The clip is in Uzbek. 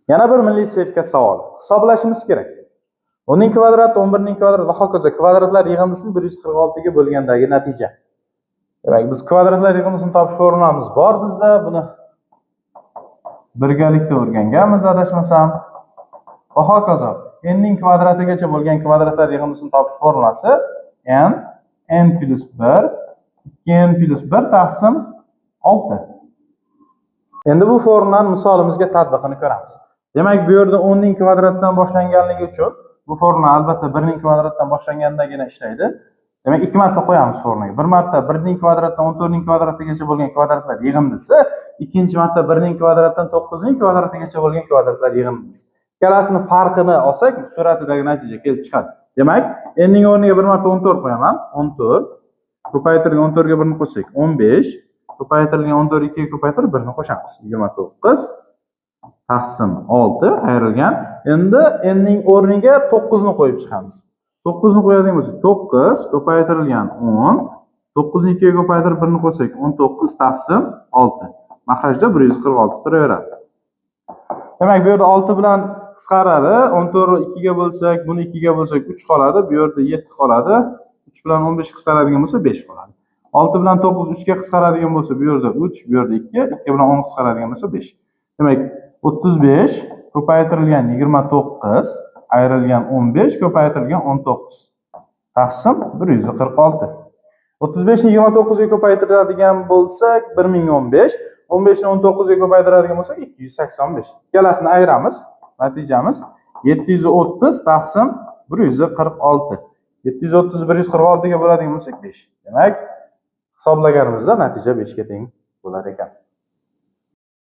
Yana bir milliy sertifikat savoli. Hisoblashimiz kerak. 10 ning kvadrat, 11 ning kvadrat va hokazo kvadratlar yig'indisini 146 ga bo'lgandagi natija. Demak, biz kvadratlar yig'indisini topish formulamiz bor bizda. Buni birgalikda o'rganganmiz, adashmasam. Va hokazo n ning kvadratigacha bo'lgan kvadratlar yig'indisini topish formulasi n n plus 1 2n plus 1 taqsim 6. Endi bu formulani misolimizga tatbiqini ko'ramiz. Demak, bu yerda 10 ning kvadratidan boshlanganligi uchun bu formula albatta 1 ning kvadratidan boshlanganidagina ishlaydi. Demak, ikki marta qo'yamiz formulaga. Bir marta 1 ning kvadratidan 14 ning kvadratigacha bo'lgan kvadratlar yig'indisi, ikkinchi marta 1 ning kvadratidan 9 ning kvadratigacha bo'lgan kvadratlar yig'indisi. Ikkalasini farqini olsak, suratidagi natija kelib chiqadi. Demak, n ning o'rniga bir marta 14 qo'yaman. 14 ko'paytirilgan 14 ga 1 ni qo'shsak 15, ko'paytirilgan 14 2 ga ko'paytirib 1 ni qo'shamiz. 29 taqsim 6 ayrilgan. Endi n ning o'rniga 9 ni qo'yib chiqamiz. 9 ni qo'yadigan bo'lsak, 9 ko'paytirilgan 10, 9 ni 2 ga ko'paytirib 1 ni qo'shsak 19 taqsim 6. Maxrajda 146 turaveradi. Demak, bu yerda 6 bilan qisqaradi. 14 ni 2 ga bo'lsak, buni 2 ga bo'lsak 3 qoladi. Bu yerda 7 qoladi. 3 bilan 15 qisqaradigan bo'lsa 5 qoladi. 6 bilan 9 3 ga qisqaradigan bo'lsa, bu yerda 3, bu yerda 2, 2 bilan 10 qisqaradigan bo'lsa 5. Demak, 35 ko'paytirilgan 29 ayrilgan 15 ko'paytirilgan 19 taqsim 146. 35 ni 29 ga ko'paytiradigan bo'lsak 1015, 15 ni 19 ga ko'paytiradigan bo'lsak 285. Ikkalasini ayiramiz. Natijamiz 730 taqsim 146. 730 146 ga bo'ladigan bo'lsak 5. Demak, hisoblaganimizda natija 5 ga teng bo'lar ekan.